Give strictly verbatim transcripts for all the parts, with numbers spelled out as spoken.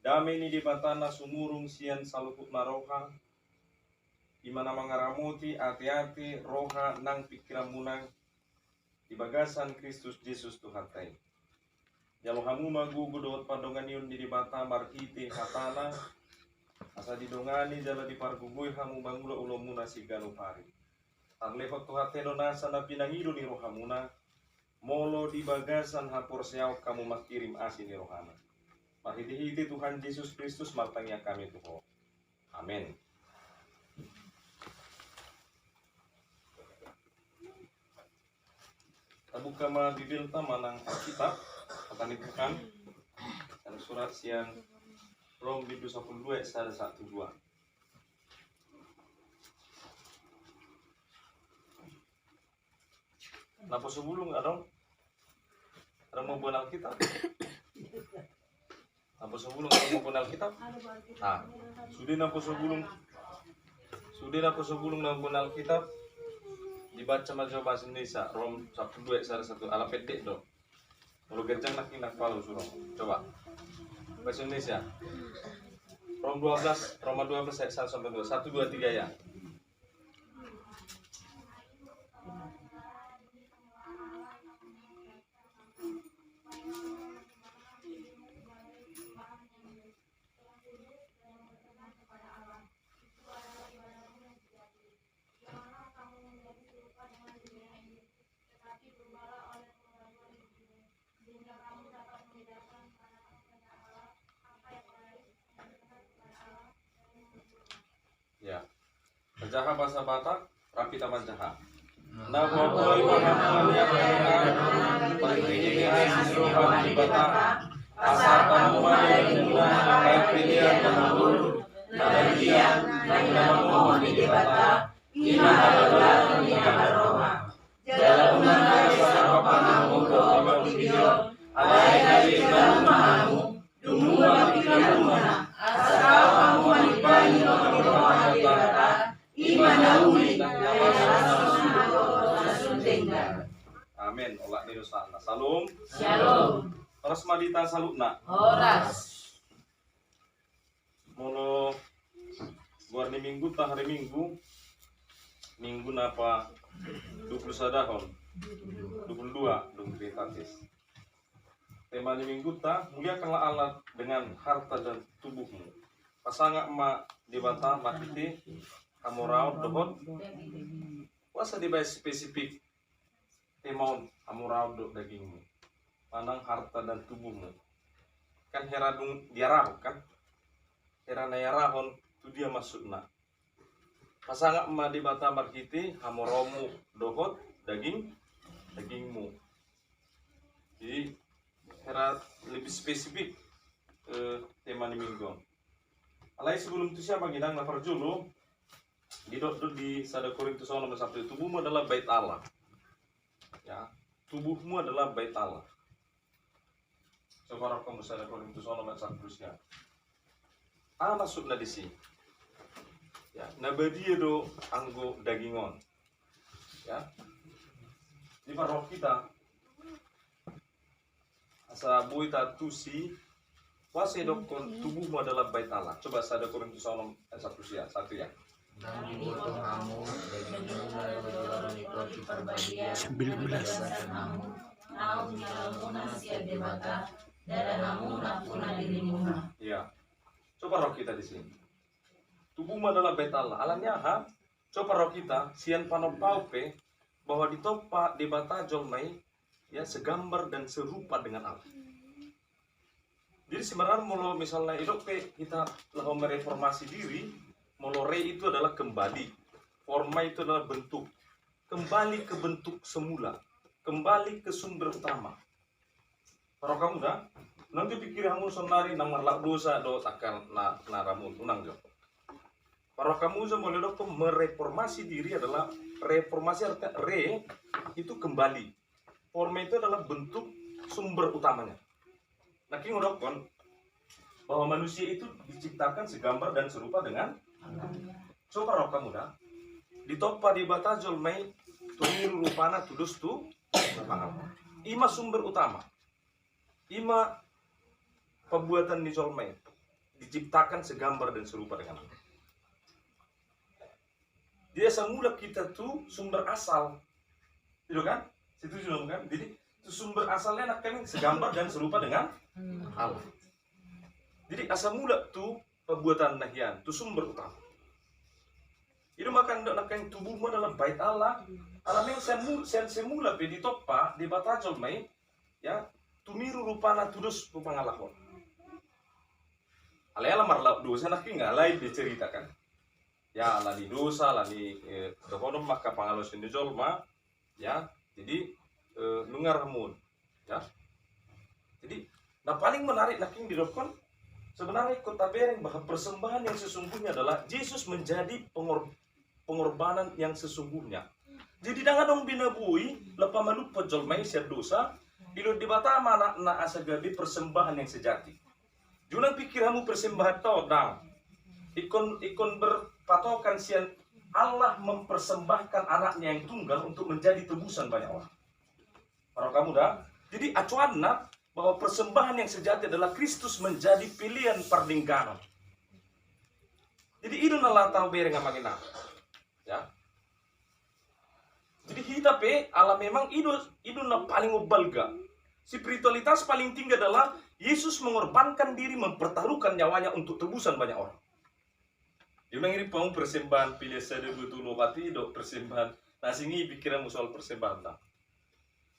Dame ni Debata na sumurung sian saluhutna roha, i ma na mangaramoti ateate, roha nang pingkiranmuna di bagasan Kristus Jesus Tuhanta i. Jalo hamu ma gogo dohot pandonganion ni Debata marhite hatana, asa didongani jala dipargogoi hamu mangula ulaonmuna siganup ari. Tarlehon Tuhanta i do nasa na pinangido ni rohamuna, molo di bagasan haporseaon hamu mangkirim asi ni rohana. Marhitehite Tuhan Jesus Kristus martangiang hami tu Ho. Amen. Tabuka ma Bibelta manang Alkitab, hata ni Tuhan, tarsurat sian Rom bindu sampulu dua ayat sada sahat tu dua. Naposo bulung adong? Adong mamboan Alkitab? Naposo bulung adong mamboan Alkitab? Nah, sude naposo bulung, sude naposo bulung na mamboan Alkitab, dibaca ma jo bahasa Indonesia, Rom sampulu dua ayat sada sahat tu dua, ala pendek do. Molo ganjang nangkin na palu suruh. Coba. Bahasa Indonesia. Rom dua belas, Roma dua belas ayat satu sampai dua. Satu, dua, tiga ya. Ya. Manjaha bahasa Batak, rapi ta manjaha. Na boaboa i ma hamu na niakhon, paling tinggi ni asi ni roha ni Debata, pasahat hamu ma dagingmuna, baen pelean na mangolu, na badia, na hinaholongan ni Debata, i ma hangoluan ni angka roha. Jala unang gabe saro panganggom dohot tingki on, alai gabe jalo ma hamu, dumungka pingkiranmuna, asa tau hamu manimbangi mangolu roha ni Debata, i ma na uli, na pinarasona dohot na sun denggan. Amen. Olat ni do sahatna. Syalom. Syalom. Horas ma di hita saluhutna. Horas. Molo goar ni Mingguta, hari Minggu, Minggu na pa dua pulu sada on, dua pulu dua, dung Trinitatis. Tema ni Mingguta, muliakanlah Allah dengan harta dan tubuhmu. Pasangap ma Debata marhite hamoraon dohot, boasa dibaen spesifik tema on, hamoraon dohot dagingmu, manang harta dan tubuhmu. Kan hera dung diarahon kan? Hera na diarahon tu dia maksudna. Pasangap ma Debata marhite hamoraonmu dohot daging, dagingmu. Jadi hera lebih spesifik, eh, tema ni Minggu on. Alai sebelum tu sian, amang inang, na parjolo, didok do di sada Korintus onom ayat sampulu, tubuhmu adalah bait Allah. Ya, tubuhmu adalah bait Allah. Coba rap hamu sada Korintus onom ayat sampulu sia. Aha maksudna disi? Ya, na badia do anggo daging on. Ya. Di parroha hita, asa boi taantusi, boasa didokkon tubuhmu adalah bait Allah. Coba sada Korintus onom ayat sampulu sia, satu ya. Ndang diboto hamu dagingmuna jala jala ni tondi parbadian, sambil na belas, di bagasan hamu, na hinaholonganmuna sian Debata, ndada hamu nampuna dirimuna. Iya. Coba parroha hita di sini. Tubuhmu adalah bait Allah. Alani aha? Coba parroha hita, sian panompaon pe, bahwa ditompa Debata jolma i, ya, segambar dan serupa dengan Allah. Jadi sebenarnya molo misalnya idok pe hita laho mereformasi diri, molo re itu adalah kembali. Forma itu adalah bentuk. Kembali ke bentuk semula. Kembali ke sumber utama. Parroha hamu da, nanti pikir hamu saonari na marlaok dosa do takkan na, na ramun, unang jo. Parroha hamu jo molo idok mereformasi diri adalah reformasi, artinya re itu kembali. Forma itu adalah bentuk sumber utamanya. Nangkin hudokkon bahwa manusia itu diciptakan segambar dan serupa dengan Allah. Coba parroha hamu da. Ditompa Debata jolma i, tu niru rupana tudos tu. I ma sumber utama. I ma pembuatan ni jolma i. diciptakan segambar dan serupa dengan Allah. Jadi asa mulak hita tu sumber asal. Itu kan? Setuju dong kan? Jadi tu sumber asalna nangkin segambar dan serupa dengan Allah. Jadi asa mulak tu pembuatan na hian, tu sumber utama. Itu maka nangkin tubuhmu adalah bait Allah. Alai memang sian mu-, sian semula pe ditompa Debata jolma i, ya, tumiru rupana tudos tu pangalahon. Alai ala marlaok dosa nangkin, alai diceritakan. Ya, alani dosa, alani, eh, dohonon maka pangalaosion ni jolma, ya. Jadi, eh, nunga ramon, ya. Jadi, na paling menarik nangkin didokkon, sebenarnya ingkon tabereng bahwa persembahan yang sesungguhnya adalah Yesus menjadi pengor-, pengorbanan yang sesungguhnya. Jadi ndang adong be na boi, laho pamalumhon jolma i sian dosa, dilehon Debata ma Anakna asa gabe persembahan yang sejati. Unang pikir hamu persembahan tau, ndang. Ingkon, ingkon berpatokan sian Allah mempersembahkan Anaknya yang tunggal untuk menjadi tebusan banyak orang. Paham hamu da? Jadi acuanna bahwa persembahan yang sejati adalah Kristus menjadi pelean pardengganon. Jadi i do na laho tabereng, Amang Inang. Ya. Jadi hita pe, ala memang i do, i do na paling umbalga. Spiritualitas paling tinggi adalah Yesus mengorbankan diri, mempertaruhkan nyawanya untuk tebusan banyak orang. Dia bilang, "Ini pang persembahan pelean sada dua tolu opat i do, persembahan." Na asing i pikiranmu soal persembahan, ndang.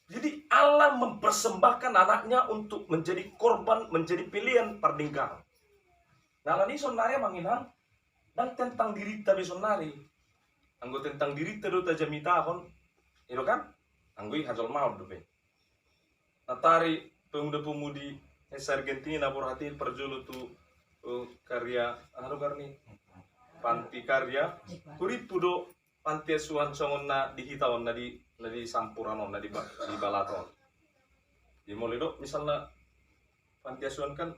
Jadi Allah mempersembahkan Anaknya untuk menjadi korban, menjadi pelean pardengganon. Nah, alani sonari, Amang Inang, ndang tentang dirinta be sonari. Anggo tentang dirinta do tajamitahon, i do kan? Anggo i hajolmaon dope. Natari pemuda-pemudi S A Argentina borhat i parjolo tu, eh, karya, aha do goarna i? Panti karya. Hurimpu do panti asuhan songon na di hita on, na di, na di Sampuran on, na di Ba-, di Balaton. Jadi molo didok misalna panti asuhan kan,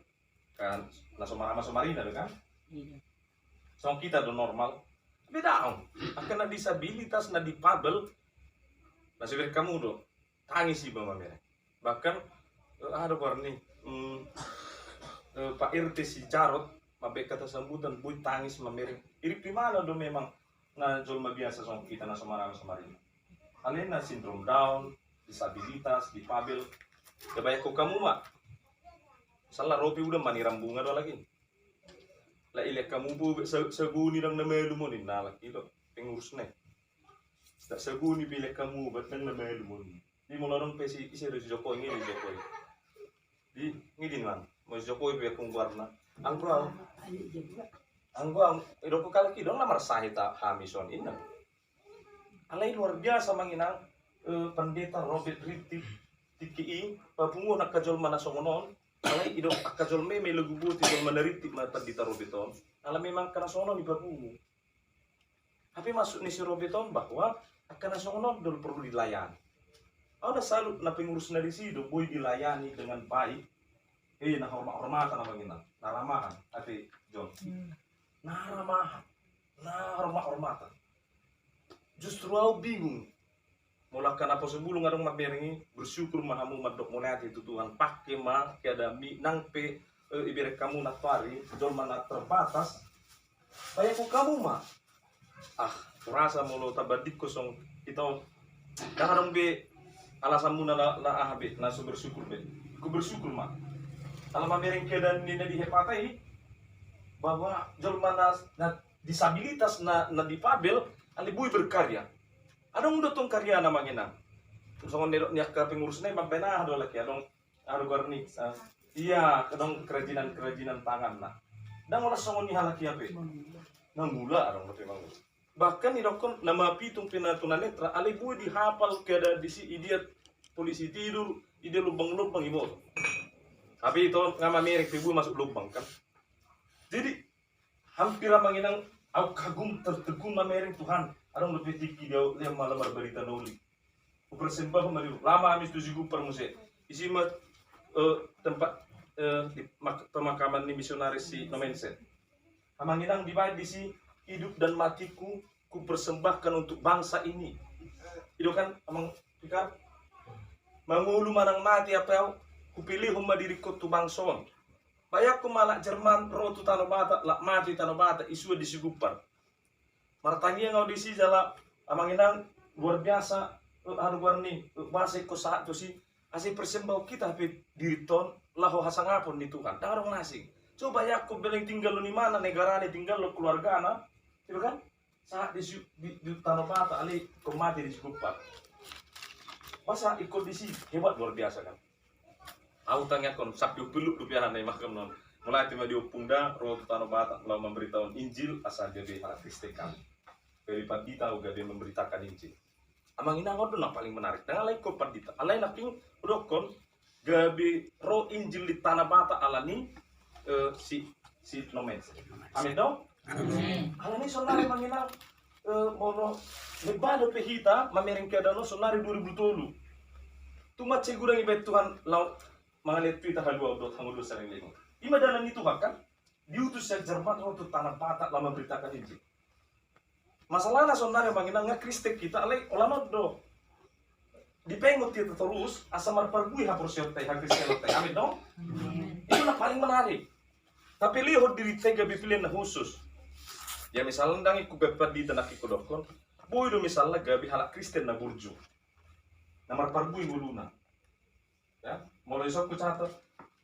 kan na so marama so marina do kan? Iya. Songon hita do normal. Beda on. Angka na disabilitas, na difabel, na so ibereng hamu do, tangis iba mamereng. Bahkan, eh, aha do goarna i, mm, eh, Pak R T si Jarot mambaen hata sambutan, boi tangis mamereng. Irimpu imana do memang na jolma biasa songon hita na so marama so marina. Alai na sindrom Down, disabilitas, difabel. Tabayangkon hamu ma. Misalna ro pe udan, manirambunga do halak i. Laho ilehon hamu be sa-, sagoni, ndang na malum on, ninna halak i do pengurusna i. Laho sagoni pe ilehon hamu obat, ndang na malum on. Di molo adong pe si, ise do, si Jokowi, nge di Jokowi. Di, nge di, nang, molo si Jokowi pe, anggo goarna. Anggo au, anggo au, didok halak i do, ndang na marsahit hami songon i, ninna. Alai luar biasa, Amang Inang, eh, Pendeta Robert Rinting, tingki i papunguhon angka jolma na songon on. Alai i do angka jolma i ma i logu boti jolma na rinting ma Pendeta Robert on. Ala memang angka na songon on i papungu. Hape maksud ni si Robert on bahwa angka na songon on do porlu dilayani. Au na salut na pengurusna disi do boi dilayani dengan baik. Eh, na hormat-hormatan, Amang Inang, na ramahan, ate John. Hmm. Na ramahan, na hormat-hormatan. Justru au bingung. Molo angka naposo bulung adong mamereng i, bersyukur ma hamu mandok mauliate tu Tuhan, pangke ma keadaanmi, nang pe, eh, ibereng hamu nantoari jolma na terbatas. Bayangkon hamu ma. Ah, hurasa molo tabandingkon songon hita on, ndang adong be alasanmuna na, na aha be, na so bersyukur be. Ingkon bersyukur ma. Ala mamereng keadaan ni na di Hepata i, bahwa jolma na, na disabilitas, na, na difabel, alai boi berkarya. Adong do tong karyana, Amang Inang. Songon na nidok ni angka pengurusna i, mambaen aha do halak i, adong, aha do goarna i, eh, iya, adong kerajinan-kerajinan tanganna. Ndang olat songon ni halak i hape. Mangula adong dope mangula. Bahkan didokkon na mapitung pe na tunanetra, alai boi dihapal keadaan disi, i dia polisi tidur, i dia lobang-lobang, diboto. Hape ito nga mamereng pe boi masuk lobang kan. Jadi hampir, Amang Inang, au kagum, tertegun mamereng, Tuhan, adong dope tingki di au, lehon ma laho marbarita na uli. Hupersembahon ma di, laho ma hami tu Sigupar muse. Disi ma, eh, tempat, eh, di mak-, pemakaman ni misionaris si Nomense. Amang Inang, dibaen disi, "Hidup dan matiku kupersembahkan untuk bangsa ini." I do kan, Amang Fikar? Mangolu manang mate hape au, hupilihon ma diringkon tu bangso on. Bayangkon ma halak Jerman ro tu Tano Batak, laho mate di Tano Batak, isuan di Sigumpar. Martangiang au disi jala, amang inang, luar biasa, eh, anu, goar ni, eh, boasa ingkon sahat tusi, asa dipersembahon hita hape dirinta on laho hasangapon ni Tuhan. Ndang adong na asing. Coba bayangkon, beleng tinggal on, imana, negarana, tinggal on keluargana, gitu kan? Sahat di si-, di, di Tano Batak, alai ingkon mate di Sigumpar. Boasa ingkon disi, hebat, luar biasa kan? Au tangiangkon, sampe umpuluk dope aha na i, makam non. Mulai tu ma di ompung da, ro tu Tano Batak, laho mamberitaon Injil, asa gabe halak Kristen hami. Gabe pandita au, gabe memberitakan Injil. Amang inang, on do na paling menarik. Ndang alai ingkon pandita. Alai nangkin hudokkon, gabe ro Injil di Tano Batak alani, eh, si, si Nomen. Amin do? Amin. Alani saonari, amang inang, eh, molo lemba dope hita mamereng keadaan on, saonari dua ribu tolu. Tung mansai godang dibahen Tuhan laho mangalehon tu hita haluaon dohot hangoluan saleleng. I ma dalan ni Tuhan kan? Diutus sian Jerman ro tu Tano Batak laho mamberitakan Injil. Masalahna saonari, amang inang, nga Kristen hita, alai holan on do dipengot hita torus asa marparbue haporseaonta i, hakristenonta i. Amin do? Amin. I do na paling menarik. Tapilihon dirinta i gabe pilihan na khusus. Ya, misalna ndang ingkon gabe pandita, nangkin hudokkon, boi do misalna gabe halak Kristen na burju, na marparbue ngoluna. Ya, molo dison hucatat,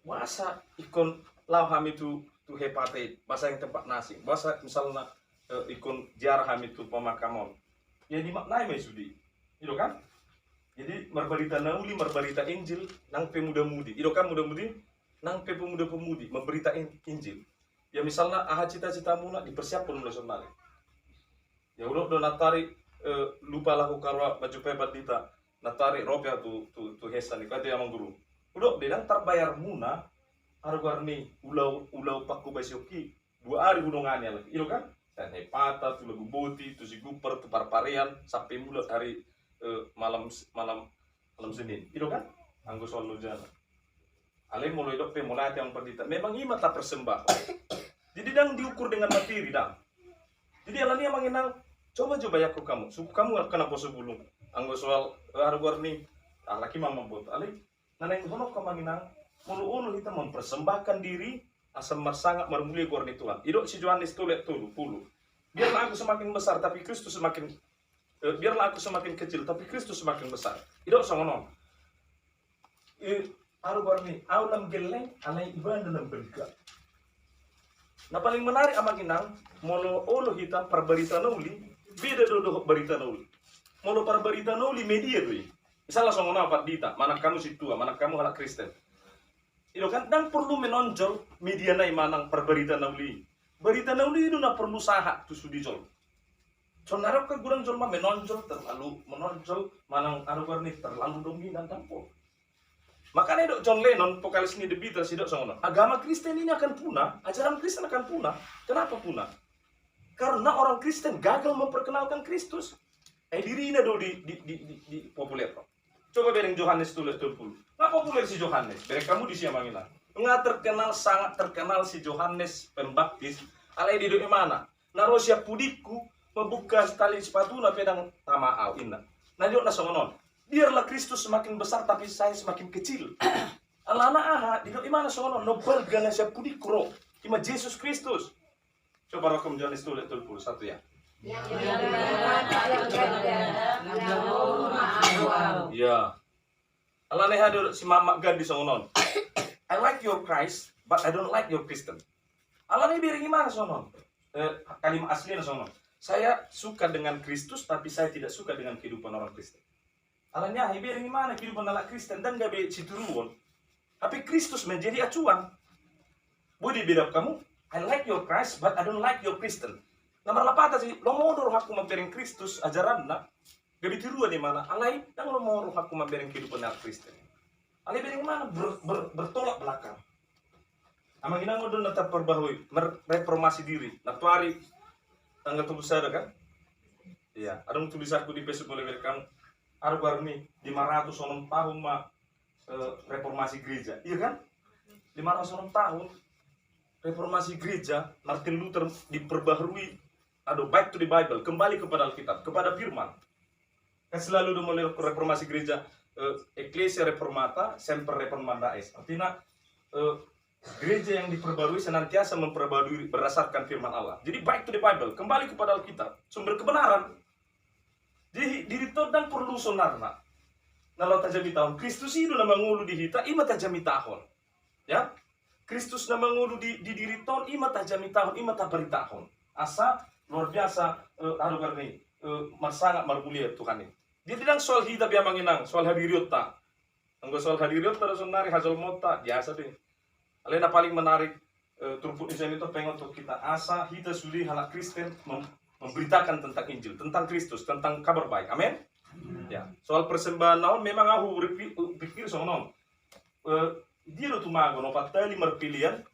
boasa ingkon laho hami tu, tu Hepate, boasa nunga tempat na asing, boasa misalna, eh, ingkon ziarah hami tu pemakaman on. Ya, dimaknai ma i sude. I do kan? Jadi, marbarita na uli, marbarita Injil, nang pemuda-mudi. I do kan, muda-mudi, nang pemuda-pemudi, mamberita in-, Injil. Ya, misalna, aha cita-citamuna, dipersiaphon muse saonari. Ya, hudok do nantoari, eh, lupa laho karoa manjumpai pandita, nantoari ro pe au tu, tu, tu hesa ni, kata amang guru. Hudok do, ndang tarbayar muna, aha do goar ni, ulaon, ulaon pangkobasionki, dua ari hudongani halak i. I do kan? Sian Hepata, tu Laguboti, tu Sigumpar, tu Parparean, sampe mulak hari, eh, malam, malam, malam Senin. I do kan? Anggo soal lojana. Alai molo didok pe, molo ate, amang pandita, memang i ma tapersembahon. Jadi ndang diukur dengan materi, ndang. Jadi alani, amang inang, coba jo bayangkon hamu, suku hamu angka na poso bulung. Anggo soal, eh, aha do goar ni, ah, halak i ma mamboto. Alai na naeng hudokhon, amang inang, molo olo hita mempersembahkan diri asa marsangap marmulia goar ni Tuhan. Didok si Johannes tolu ayat tolu pulu. Biarlah aku semakin besar, tapi Kristus semakin, eh, biarlah aku semakin kecil, tapi Kristus semakin besar. Didok songon on. Eh, aha do goar ni, au lam gelleng, alai Ibana lam balga. Na paling menarik, amang inang, molo olo hita parbarita na uli, beda do dohot barita na uli. Molo parbarita na uli, media do i. Misalna songon au pandita, manang hamu sintua, manang hamu halak Kristen. I do kan, ndang porlu menonjol media na i manang parbarita na uli. Barita na uli i do na porlu sahat tu sude jolma. Saonari on kan godang jolma menonjol, terlalu menonjol, manang aha do goar ni, terlalu dominan, ndang porlu. Makanya didok John Lennon, vokalis ni The Beatles, didok songon on, agama Kristen ini akan punah, ajaran Kristen akan punah. Kenapa punah? Karena orang Kristen gagal memperkenalkan Kristus. Eh, dirina do di, di, di, di, dipopulerhon. Coba bereng Johannes tolu ayat tolu pulu. Nga populer si Johannes, bereng hamu disi, amang inang. Nga terkenal, sangat terkenal si Johannes Pembaptis. Alai didok ibana, na ro sian pudingku, mambuka tali sepatuna pe ndang tama au, ninna. Na didokna songon on, biarlah Kristus semakin besar, tapi saya semakin kecil. Alana aha? Didok ibana songon on, na balga na sian pudingku ro, i ma Jesus Kristus. Coba roham Johannes tolu ayat tolu pulu satu ya. Yang benar-benar yang benar-benar yang mau rumah aku. Ya. Alana aha didok si Mahatma Gandhi songon on, "I like your Christ, but I don't like your Christian." Alana i bereng ibana songon on. Eh, kalimat aslina songon on, "Saya suka dengan Kristus, tapi saya tidak suka dengan kehidupan orang Kristen." Alana aha? Ibereng ibana kehidupan halak Kristen, ndang gabe sitiruon. Tapi Kristus menjadi acuan. Boi do ibedahon hamu, "I like your Christ, but I don't like your Christian." Na marlapatan si, lomo do rohangku mambereng Kristus ajaranna, gabe tiruon ibana, alai ndang lomo rohangku mambereng kehidupan halak Kristen. Alai ibereng ibana ber-, ber-, bertolak belakang. Amang inang, on do na tarparbaharui, mer-, reformasi diri. Nantoari tanggal dua puluh sada kan? Iya, adong tulisanku di Facebook, boleh welcome. Aha do goar ni, lima ratus onom tahun ma, eh, reformasi gereja. Iya kan? Lima ratus onom tahun reformasi gereja, Martin Luther diperbaharui, aduh, back to the Bible, kembali kepada Alkitab, kepada firman. Kan selalu do molo reformasi gereja, eh, Ecclesia Reformata, Semper Reformanda Est. Artina, eh, Gereja yang diperbarui senantiasa memperbarui berdasarkan firman Allah. Jadi, back to the Bible, kembali kepada Alkitab, sumber kebenaran. Jadi, dirinta on ndang porlu saonarna na laho tajamitahon. Kristus i do na mangolu di hita, i ma tajamitahon. Ya? Kristus na mangolu di, di dirinta on, i ma tajamitahon, i ma tabaritahon. Asa luar biasa, eh, aha do goarna i, eh, marsangap marmulia Tuhan i. Jadi, ndang soal hita be, Amang Inang, soal hadirionta. Anggo soal hadirionta do saonari, hajolmaonta, biasa be. Alai na paling menarik, eh, turpuk ni sian i topeng on tu hita, asa hita sude halak Kristen mem-, memberitakan tentang Injil, tentang Kristus, tentang kabar baik. Amin? Ya, soal persembahan na on memang ahu berpi-, pikir songon on. Eh, dia do tumagon opat hali marpelean,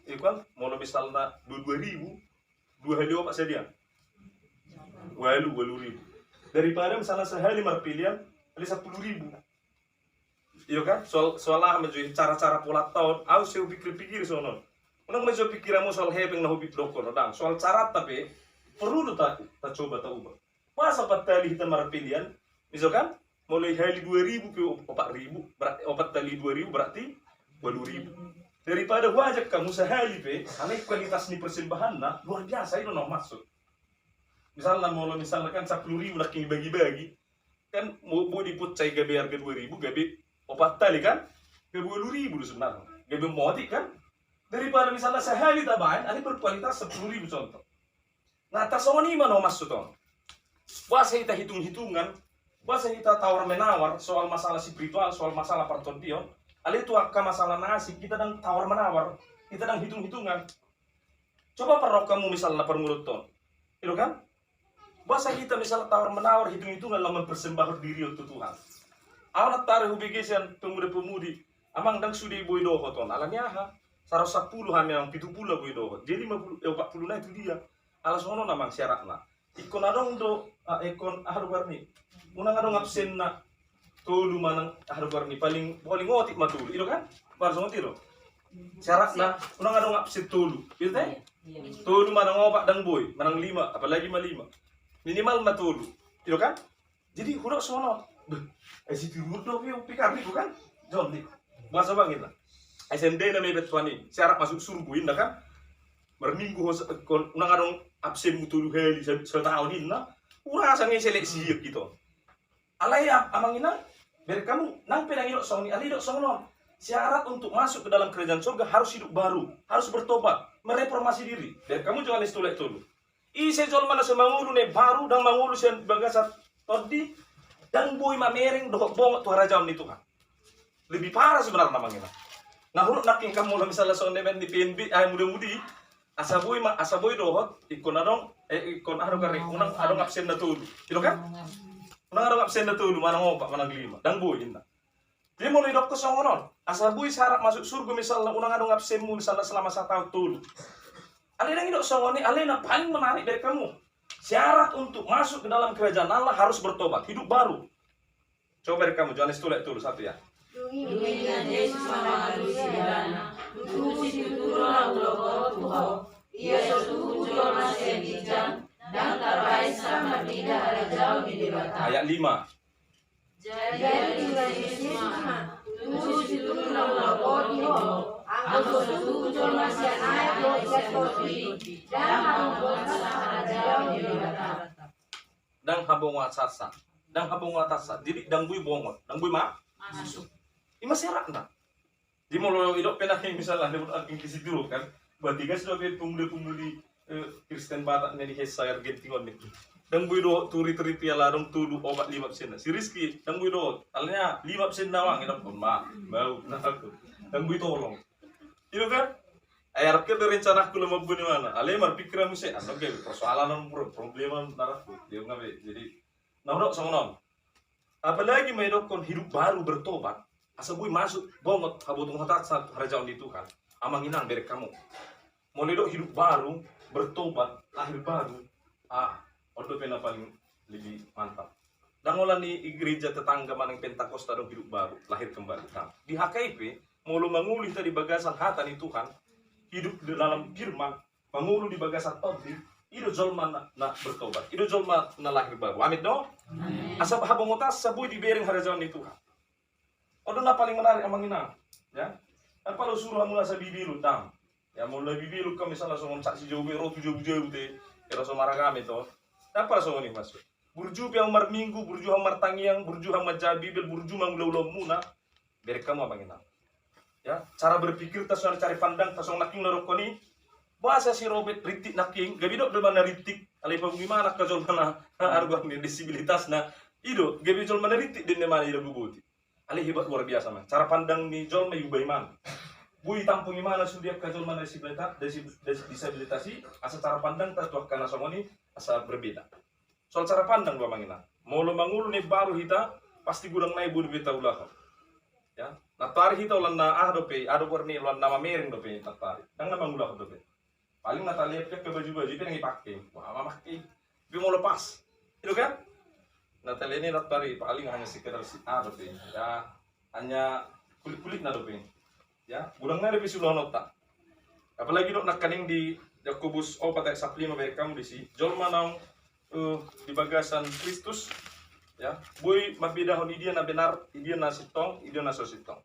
ya kan, molo misalna dua, dua ribu, dua hali opat sadia? Walu, walu ribu. Daripada misalna sahali marpelean, ada sepuluh ribu. Iyo kan? Soal, soal aha manjou cara-cara polanta on, ahu sai hupikir-pikir songon on. Unang manjou pikiranmu soal hepeng na hudokkon, ndang. Soal caranta pe, porlu do ta, tacoba, tauba. Masa opat hali hita marpelean, misalkan, molo hali dua ribu pe op-, opat ribu, berarti opat hali dua ribu berarti walu ribu. Daripada huajak hamu sahali pe, alai kualitas ni persembahanna luar biasa, i do na maksud. Misalna molo misalna kan sepuluh ribu nangkin dibagi-bagi, kan mo-, boi dipucai gabe arga dua ribu, gabe opat hali kan, gabe walu ribu do sebenarna. Gabe motik kan? Daripada misalna sahali tabaen, alai berkualitas sepuluh ribu contoh. Nah, tarsongon i ma na maksud on. Boasa hita hitung-hitungan, boasa hita tawar-menawar soal masalah spiritual, soal masalah partondion, alai tu angka masalah na asing, hita ndang tawar-menawar, hita ndang hitung-hitungan. Coba parrohamu misalna parmulakta on. I do kan? Boasa hita misalna tawar-menawar, hitung-hitungan laho mempersembahkan diri on tu Tuhan. Ahu nantoari hubege sian pemuda-pemudi, Amang, ndang sude boi dohot on. Alani aha? Saratus sampulu hami, Amang, pitu pulu boi dohot. Jadi lima pulu, eh, opat pulu nai tu dia. Ala songon on, Amang, syaratna. Ingkon adong do, ah, ingkon aha do goarna i? Unang adong absenna tolu manang aha do goarna i, paling, paling otik ma tolu. I do kan? Baru songon i do. Syaratna, unang adong absen tolu. I do te? Tolu manang opat ndang boi, manang lima, apalagi ma lima. Minimal ma tolu. I do kan? Jadi hudok songon on. Beh, ai sitiruon do pe, pikir ni, bukan? Jom ni. Boasa, Bang, hita? Ai seandainya mepet Tuhan i, syarat masuk surgo inna kan? Marminggu ho se-, kon, unang adong absenmu tolu hali se-, setaon inna. Hurasa nge seleksi hita. Alai a-, Amang Inang, bereng hamu, nang pe ndang idok songon i, alai idok songon on. Syarat untuk masuk ke dalam kerajaan surga harus hidup baru, harus bertobat, mereformasi diri. Bereng hamu Johannes tolu ayat tolu. Ise jolma na so mangolu na imbaru, ndang mangolu sian bagasan tondi, ndang boi mamereng dohot bongot tu harajaon ni Tuhan. Lebih parah sebenarna, Amang Inang. Na huruk nangkin hamu na misalna songon na baen ni P N B, ah, muda-mudi, asa boi ma, asa boi dohot, ingkon adong, eh, ingkon adong kari, unang adong absenna tolu. I do kan? Unang adong absenna tolu, manang opat, manang lima. Ndang boi inna. Jadi molo idokkon songon on, asa boi syarat masuk surgo misalna unang adong absenmu misalna selama sataon tolu. Alai ndang idok songon i, alai na paling menarik bereng hamu. Syarat untuk masuk ke dalam kerajaan Allah harus bertobat, hidup baru. Coba bereng hamu, Johannes tolu ayat tolu, satu ya. Dung i Jesus mangolu sidalanna, tutu situtu do na hulogot tu ho, ia so tubu jolma sian ginjang, ndang tarbahen sa marnida harajaon ni Debata. Ayat lima. Jadi tutu Jesus ma, tutu situtu na hulogot tu ho, anggo so tubu jolma sian aek dohot sian tondi, ndang habotohon sa harajaon ni Debata. Ndang habotohon sa, ndang habotohon sa. Jadi ndang boi bongot, ndang boi ma-, masuk. I ma syaratna. Jadi molo idok pe nangkin misalna, dia buat aktivitas dulu kan. Berarti kan sudah pe pemuda-pemudi, eh, Kristen Batak na di Hesa Argentina on ni. Ndang boi dohot tu ritrik i ala adong tolu opat lima absenna. Si Rizky, ndang boi dohot. Alai lima absenna, Amang, idokkon ma. Bau, na aku. Ndang boi tolong. I do kan? Ai arap ke do rencanaku na mamboan imana. Alai marpikir muse, annon gabe persoalan on, pro-, problema na arapku. Dia ngabe. Jadi, na hudok songon on. Apalagi ma idokkon hidup baru, bertobat, asa boi masuk bongot habotohonta tu harajaon ni Tuhan. Amang Inang, bereng hamu. Molo idok hidup baru, bertobat, lahir baru, ah, on dope na paling lebih mantap. Ndang holan i gereja tetangga manang Pentakosta adong hidup baru, lahir kembali. Nah, di H K I P, molo mangolu hita di bagasan hata ni Tuhan, hidup di dalam firman, mangolu di bagasan tondi, i do jolma na, na bertobat, i do jolma na lahir baru. Amin do? Amin. Asa habongotan, asa boi dibereng harajaon ni Tuhan. On do na paling menarik, Amang Inang. Ya. Ndang pola husuru hamu asa bibellut, ndang. Ya, molo bibellut hamu misalna songon saksi Jehova, ro tu jabu-jabu te, ira so maragame to. Ndang pola songon i maksud. Burju pe hamu marminggu, burju hamu martangiang, burju hamu manjaha Bibel, burju mangula ulaonmuna. Bereng hamu amang inang. Ya, cara berpikirta, songon cara pandangta, songon nangkin na dohonon i. Boasa si Robert rintik nangkin, gabe didok do ibana rintik, alai papungu ibana angka jolma na, aruan ni disabilitasna. I do, gabe jolma na rintik do ibana, i do boboti. Alai hebat luar biasa, man. Cara pandang ni jolma i uba ibana. Boi tampung ibana sude angka jolma na disabilita-, disi-, dis-, disabilitas i, asa cara pandangta tu angka na songon i, asa berbeda. Soal cara pandang do amang inang. Molo mangolu na imbaru hita, pasti godang nai boi dope taulahon. Ya, nantoari hita holan na aha dope, aha do goarna i, holan na mamereng dope nantoari. Ndang na mangulahon dope. Paling na talean pe angka baju-baju i pe ndang dipake. Wah, mamake. Pe molo pas. I do kan? Na talean i nantoari paling hanya sekedar si aha dope. Ya, hanya kulit-kulitna dope. Ya, godang nai dope siulahononta. Apalagi didok nangkaning di Jakobus opat ayat sampulu lima, bereng hamu disi. Jolma naung, eh, di bagasan Kristus, ya, boi mambedahon i dia na benar, i dia na sintong, i dia na so sintong.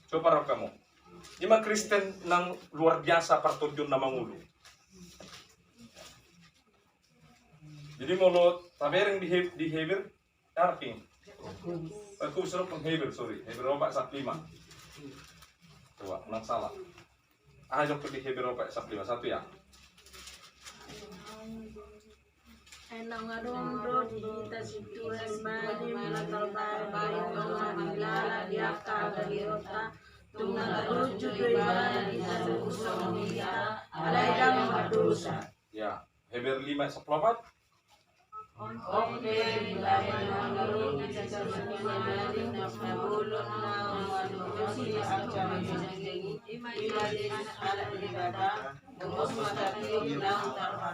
Coba parrohahon hamu. I ma Kristen naung luar biasa partondionna mangolu. Jadi molo tabereng di He-, di Heber, Arking. Aku suruh pun Heber, sorry. Heber opat sampulu lima. Coba, ndang salah. Ah, jok di Heber opat sampulu lima, satu ya. Ai naung adong do di hita sintua simbani, molo tarbaen, baen tonga mangilala di angka hagaleonta, tung na tarunjun do ibana di hita, songon hita, alai ndang mardosa. Ya, Heber lima sampulu opat.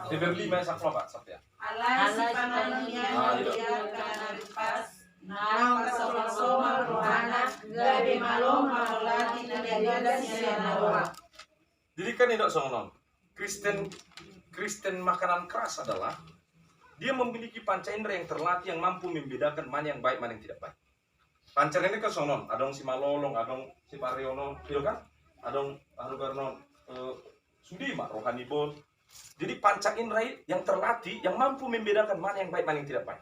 Heber lima sampulu opat, sampe ya. Alai sipanganon ni angka na rimpas, na pasomalsomal rohana, gabe malo mangolati na niagatan sian na roa. Jadi kan didok songon on. Kristen, Kristen makanan keras adalah dia memiliki panca indera yang terlatih yang mampu membedakan mana yang baik, mana yang tidak baik. Panca indera kan songon on, adong simalolong, adong sipareonon, iya kan? Adong, anu, karena, eh, sude ma rohani bon. Jadi panca indera yang terlatih yang mampu membedakan mana yang baik, mana yang tidak baik.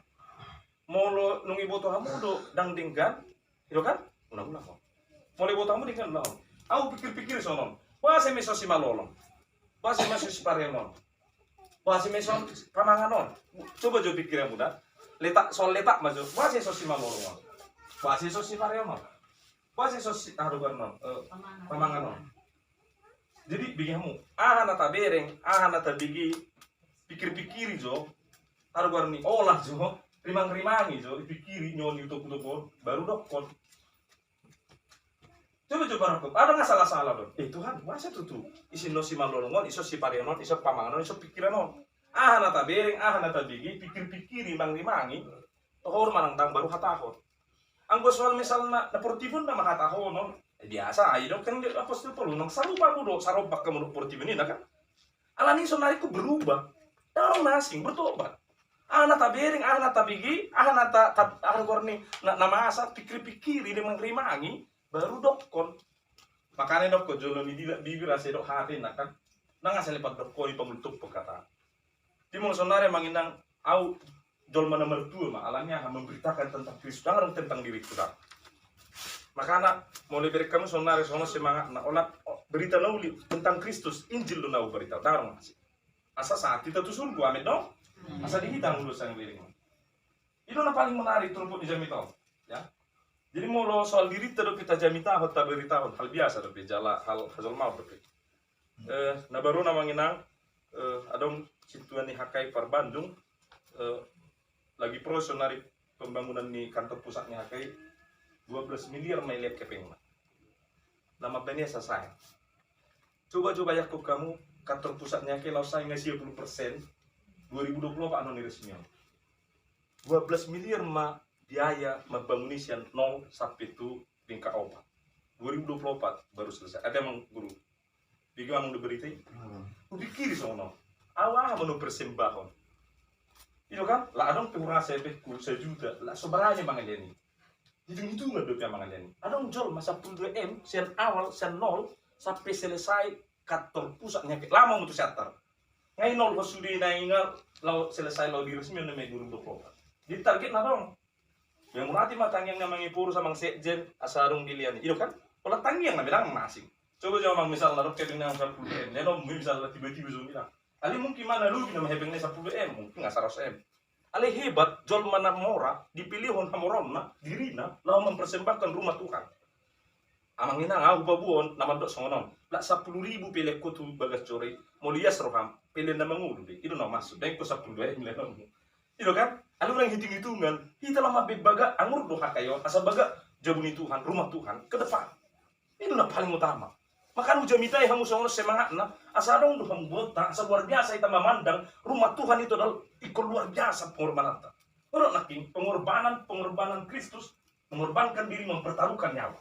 Molo nunga diboto hamu do ndang denggan, i do kan? Unang-unang on. Molo diboto hamu denggan, unang on. Au pikir-pikir songon on. Boasa ma i so simalolong? Boasa ma i so sipareonon? Boasa ma i so pamanganon? Coba jo pikir hamu da. Letak, soal letak ma jo. Boasa i so simalolong on? Boasa i so sipareonon? Boasa i so si, aha do goarna on? Eh, pamanganon. Jadi bege hamu, aha na tabereng, aha na tabege, pikir-pikiri jo, aha do goarna i, olah jo, rimang-rimangi jo, ipikiri, nyon, iutop-utop on, baru dokkon. Coba jo parrohahon, adong na sala-sala do. Eh Tuhan, boasa tutu? I so simalolong on, i so sipareonon, i so pamanganon, i so pikiran on. Aha na tabereng, aha na tabege, pikir-pikiri, rimang-rimangi. Toho ma nang ndang baru hatahon. Anggo soal misalna na portibi on na manghatahon on, eh, biasa, ai didok kan di Apostel Paulus, nang sarupa hamu do, sarombak hamu do portibi on, ninna kan? Alani i sonari ingkon berubah. Ndang adong na asing, bertobat. Aha na tabereng, aha na tabege, aha na ta, ta, aha do goarna i, na, na masa, pikir-pikiri, rimang-rimangi, baru dokkon. Makana didok jolo ni dila, bibir asa didok hata, ninna kan? Ndang asa lepat dokkon i, pangultup hata. Jadi molo sonari amang inang, au jolma na martua ma, alani aha, memberitakan tentang Kristus, ndang adong tentang diriku, ndang. Makana molo ibereng hamu sonari songon on semangatna, olat, o, berita na uli tentang Kristus, Injil do na huberita, ndang adong na asing. Asa sahat hita tu surgo, amin do. Asa di hita molo sanggiling. I do na paling menarik turpuk ni jamita on. Ya. Jadi molo soal dirinta dope tajamitahon, taberitahon, hal biasa dope, jala hal hajolmaon dope. Eh, na baru na amang inang, eh, adong sintua ni H K I Parbandung, eh, lagi proses sonari pembangunan ni kantor pusat ni H K I, dua belas miliar ma ilean hepengna. Na mambaen ia sasae. Coba jo bayangkon hamu, kantor pusat ni H K I laos sae nga sia pulu persen, dua ribu dua puluh opat annon i resmi on. Dua belas miliar ma biaya mambangun i sian nol sampe tu tingkat opat. Dua ribu dua puluh opat baru selesai. Ate amang guru. Bege ma amang do berita i. Hmm. Hupikiri songon on. Au aha ma na hupersembahon. I do kan? Lah adong pe hurasa hepengku sajuta. Lah so berani amang ilean i. Hitung-hitungan dope amang alean i. Adong jolma sampulu dua M sian awal, sian nol sampe selesai, kantor pusat ni angka i. Lama ma tu siantar. Nga i nol ho sude na i nga lao selesai, lao diresmion na i dua ribu dua puluh opat. Di target na adong. Ia murati ma tangiang ni amang i Paulus, amang sekjen, asa adong dilean i. I do kan? Pola tangiang na medang na asing. Coba jo amang misalna adong hepeng ni amang sampulu M. Lehonon muse misalna tiba-tiba jo bilang. Alai mungkin ma na lobi nama hepeng ni sampulu M, mungkin nga saratus M. Alai hebat jolma na mora dipilihon hamoraonna, dirina, laho mempersembahkan rumah Tuhan. Amang inang, ahu paboaon na mandok songon on. Lak sampulu ribu pe lean ho tu bagas joro i, molo ias roham, pelean na mangolu do i. I do na maksud, dang ingkon sampulu dua M lehonon. I do kan? Alai unang hitung-hitungan, hita laho mambahen bagas, angur do hata i on, asa bagas jabu ni Tuhan, rumah Tuhan ke depan. I do na paling utama. Makana hujamitai hamu songon on semangatna, asa adong do hamu botoonta, asa luar biasa hita memandang rumah Tuhan itu adalah ingkon luar biasa pengorbananta. Menurut nangkin, pengorbanan, pengorbanan Kristus, mengorbankan diri, mempertaruhkan nyawa.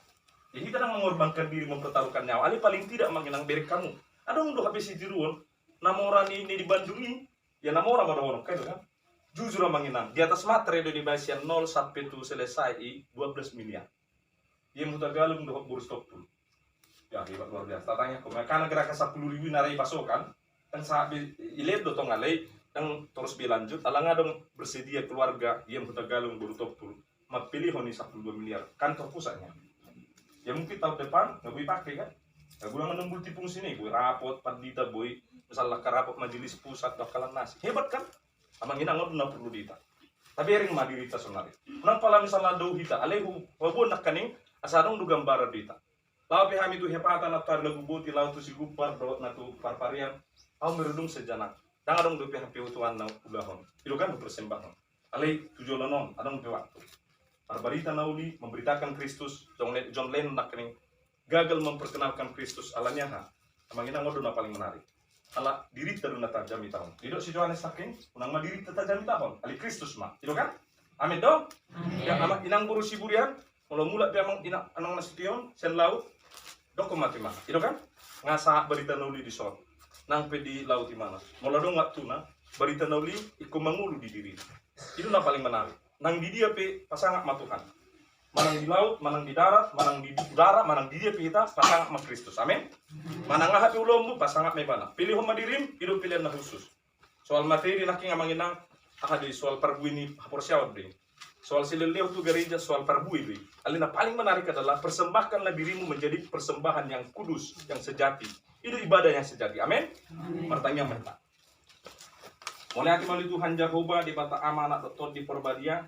Jadi hita dang mengorbankan diri, mempertaruhkan nyawa. Alai paling tidak amang inang, bereng hamu. Adong do hape sitiruon, na mora ni, ni di Bandung i, ia na mora ma dohonon, kan, kan? Jujur amang inang, di atas materai do dibaen sian nol sampe tu selesai i dua belas miliar. Ia Hutagalung dohot boru Sitompul. Ya, hebat luar biasa. Tatangihon, makana gerakan sampulu ribu i na ra i pasokan, dang sahat be, ilet do tong alai, dang torus be lanjut, ala nga adong bersedia keluarga, ia Hutagalung boru Sitompul, mampilihon i sampulu dua miliar. Kantor pusatnya. Ya mungkin tahun depan, nga boi pake kan? Nga boi manang multifungsi ni, boi rapot, pandita, boi, misalna ka rapot majelis pusat, dohot kalan nasi. Hebat kan? Amang inang, on do na porlu di hita. Tabereng ma dirinta saonari. Unang pala misalna dao hita, alai hu, hupaboa nangkaning, asa adong do gambaran di hita. Laho pe hami tu Hepata, Nantoari, Laguboti, laho tu Sigumpar dohot na tu Parparian, ahu merenung sejenak. Dang adong dope hape hutuan na huulahon. I do kan, hupersembahon. Alai tu joloan on, adong pe waktu. Parbarita na uli, memberitakan Kristus, jong le-, jong lehonon nangkaning gagal memperkenalkan Kristus, ala ni aha? Amang inang, on do na paling menarik. Ala dirinta do na tajamitahon. Didok si Johannes nangkin, unang ma dirinta tajamitahon. Alai Kristus ma. I do kan? Amin do? Amin. Ya, amang inang boru Siburian, molo mulak pe amang inang, amang nasution, sian laut, dokkon ma tu ibana. I do kan? Nga sahat barita na uli dison. Nang pe di laut ibana. Molo adong waktuna, barita na uli ingkon mangolu di dirina. I do na paling menarik. Nang di dia pe pasangap ma Tuhan. Manang di laut, manang di darat, manang di udara, manang di dia pe hita, pasangap ma Kristus. Amin. Manang aha pe ulaonmu, pasangap ma ibana. Pilihon ma dirim, i do pilihan na khusus. Soal materi nangkin amang inang, aha do i, soal parbue ni haporseaon do i. Soal silehon-lehon tu gareja, soal parbue do i. Alai na paling menarik adalah persembahkanlah dirimu menjadi persembahan yang kudus, yang sejati. I do ibadah yang sejati. Amin. Amin. Martangiang ma hita. Mauliate ma di Tuhan Jahowa, Debata Ama, Anak dohot Tondi Porbadia,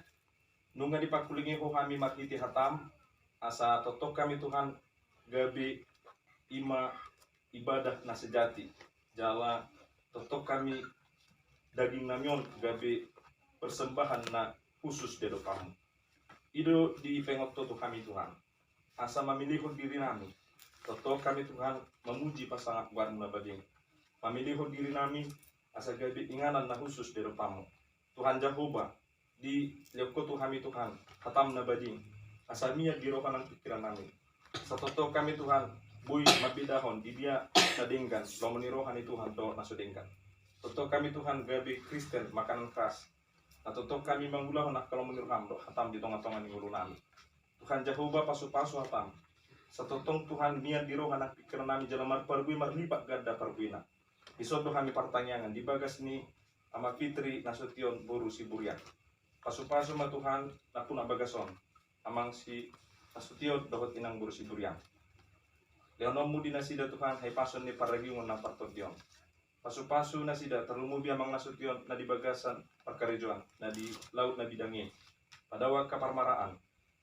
nunga dipangkulingi Ho hami marhite hataM, asa tongtong hami Tuhan gabe i ma ibadah na sejati, jala tongtong hami daging nami on gabe persembahan na khusus di adopanMu. I do dipaingot Ho tu hami Tuhan. Asa mamilihon diri nami, tongtong hami Tuhan mamuji pasangap goarMu na badia i. Mamilihon diri nami, asa gabe inganan na khusus di adopanMu. Tuhan Jahowa, dilehon Ho tu hami Tuhan, hataM na badia i, asa mian di roha nang pingkiran nami. Asa tongtong hami Tuhan, boi mambedahon di dia na denggan, lomo ni roha ni Tuhan dohot na so denggan. Tongtong hami Tuhan gabe Kristen makanan keras. Na tongtong hami mangulahon angka lomo ni rohaM dohot hataM di tonga-tonga ni ngolu nami. Tuhan Jahowa, pasu-pasu hataM. Asa tongtong Tuhan mian di roha nang pingkiran nami jala marparbue marlipat ganda parbuena. Dison do hami partangiangan di bagas ni Ama Fitri nasution boru Siburian. Pasu-pasu ma Tuhan nampuna bagas on, amang si nasution dohot inang boru Siburian. LehononMu di nasida Tuhan hahipason ni parragion nang partondion. Pasu-pasu nasida, tarlumobi amang nasution na di bagasan parkarejoan, na di laut na bidang i. Padao angka parmaraan,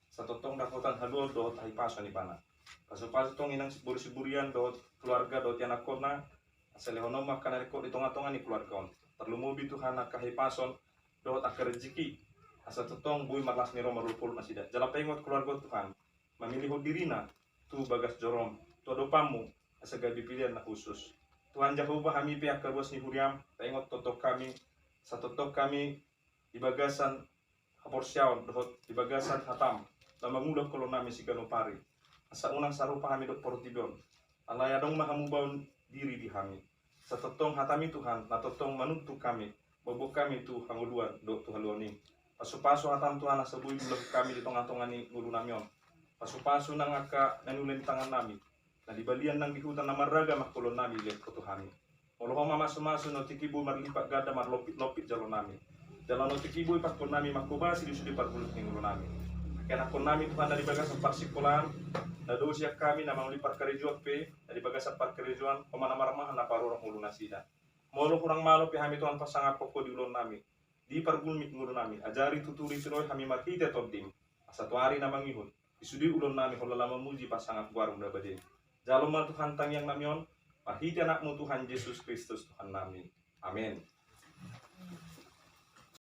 asa tongtong dapotan haluaon dohot hahipason ibana. Pasu-pasu tong inang boru Siburian dohot keluarga dohot ianakhonna, asa lehononMu angka na ringkot di tonga-tonga ni keluarga on. Tarlumobi Tuhan angka hahipason dohot angka rejeki, asa tongtong boi marlas ni roha marolop-olop nasida. Jala paingot keluarga on Tuhan, mamilihon dirina tu bagas joroM, tu adopanMu, asa gabe pilihan na khusus. Tuhan Jahowa, hami pe angka ruas ni huriaM, paingot tongtong hami, asa tongtong hami di bagasan haporseaon dohot di bagasan hataM, na mangula holong nami siganup ari. Asa unang sarupa hami dohot portibi on. Alai adong ma hamubaon diri di hami. Asa tongtong hataMi Tuhan, na tongtong manuntun hami, mamboan hami tu hangoluan dohot tu haluaon i. Pasupasu hatam Tuhan asa boi diulahon hami di tongatonga ni ngolunami on. Pasupasu nang angka na niula ni tangannami, na di balian nang di huta na marragam angka ulaonnami dilehon Ho tu hami. Molo Ho mamasumasu, na otik i boi marlipat ganda marlompitlompit jalonami. Jala na otik i boi pangkonnami manghobasi di sude pargulmit ni ngolunami. Angka ianakkonnami Tuhan na di bagasan parsingkolaan, na dao sian hami na mangulahon parkarejoan pe, na di bagasan parkarejoan Ho ma na marmahan na parorot ngolu nasida. Molo hurang malo pe hami Tuhan pasangaphon Ho di ulaonnami, di pargulmit ngolunami, ajari, tuturi, siroi hami marhite Tondim, asa tu ari na mangihut di sude ulaonnami holan laho mamuji pasangap goarmu na badia i. Jalo ma Tuhan tangiangnami on, marhite Anakmu Tuhan Jesus Kristus Tuhannami. Amen.